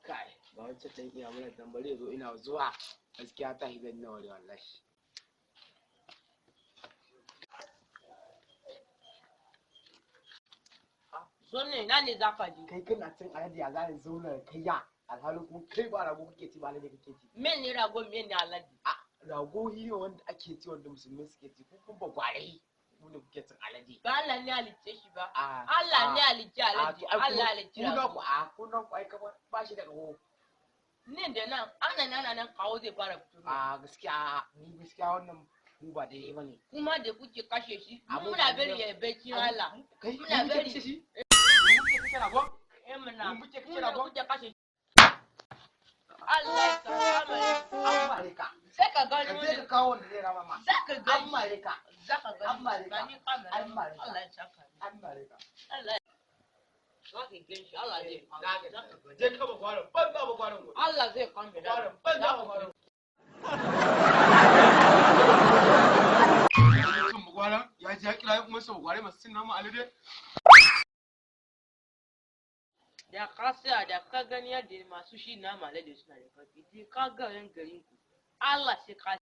Kai, ba wancan ɗan iya mana tambari zo ina zuwa. Gaskiya ta higan nawa ne wallahi. So ne na ne za ka je. Kai kana cin alade, ya za ni zauna da kai ya? Alhalin kuma kai ba rago kake ci ba, alade kake ci. Men ne rago, men ne alade? A rago shi ne wanda ake ci, wanda musulmai suke ci, ko kuma ba gwarai ku ne kuke cin alade. Ba Allah ne halicce shi ba. A Allah ne halicce a alade. To ai Allah halicce ku na rago. ku a ku na ku ai kamar ba shi da kaho. Ne da nan ana nan ana nan kawo zai fara fito. A gaskiya ni gaskiya wannan mu ba daidai bane. Kuma da kuke kashe shi, mu Abu muna ba bari daidai. ya bacci Allah. Kai Muna mu muke bari. kashe shi? Mu muke kashe ragon? Eh muna. Mu muke kashe Mu da ragon? kuke kashe shi. Allah ya saka mai. An mare ka. Sai ka gani Ka je wani. ka kawo wanda zai rama ma. Za ka An gani. mare ka. Za ka gani. An mare ka. Ba ni kamera. An mare ka. Allah ya saka mai. An mare ka. Allah ya za ka gani shi. Allah zai Na kame. ga. Za ka gani. Je ka ba gwaran banza, ba gwaran gobe. Allah zai kame. Gwaran banza, ba gwaran. Kan bagwara ya ji ya kira ya kuma sa bagware masu cin nama alade. Da ka tsaya da ka gani yadda masu shi nama alade suna da karfi, da ka ga yan garin ku, Allah sai ka